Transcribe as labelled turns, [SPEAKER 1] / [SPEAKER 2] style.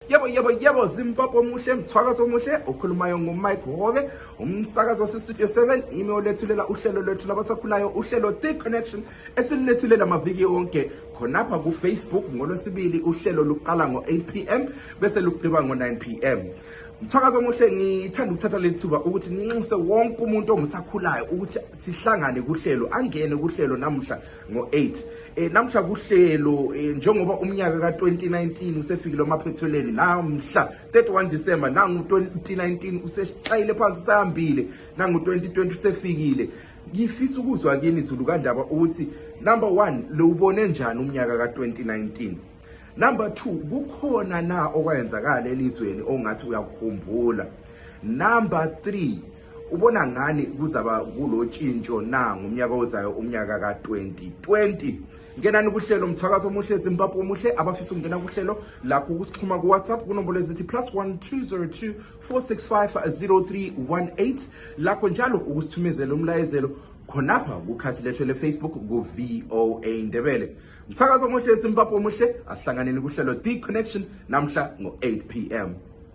[SPEAKER 1] Yebo, Zimbabwe muhle, mthwakazo muhle, ukhulumayo nguMike Hove, umsakazo waseStudio 7, imeolethulela uhlelo lwethu labasakhulayo, uhlelo The Connection, esililethulela amaviki onke, khonapha ku-Facebook, ngolwesibili uhlelo luqala ngo-8 p.m, bese lugqiba ngo-9 p.m. Mthwakazo muhle, ngithanda ukuthatha leli thuba ukuthi nginxuse wonke umuntu ongusakhulayo ukuthi sihlangane kuhlelo, angene kuhlelo namhla ngo-8. Namhla kuhlelo njengoba umnyaka ka2019 usefikile emaphethelweni, namhla 31 December nangu2019 useshayile phansi sayambile, nangu2020 usefikile. Ngifisa ukuzwa kini Zulu kaNdaba ukuthi number 1 lo ubone njani umnyaka ka2019. Number 2, kukhona na okwenzakala elizweni ongathi uyakukhumbula. Number 3, ubona ngani kuzaba kulotshintsho na ngomnyaka ozayo, umnyaka ka2020. Ngenani kuhlelo mthwakazo muhle, Zimbabwe muhle, abafisa ukungena kuhlelo lakho ukusikhuluma ku WhatsApp kunombolo ezithi +1 202 465 0318, lakho njalo ukusithumezela umlayezelo khonapha kukhasi lethu le-Facebook ku-VOA Ndebele. Mthwakazo muhle, Zimbabwe muhle, asihlanganeni kuhlelo The Connection namhla ngo-8 p.m.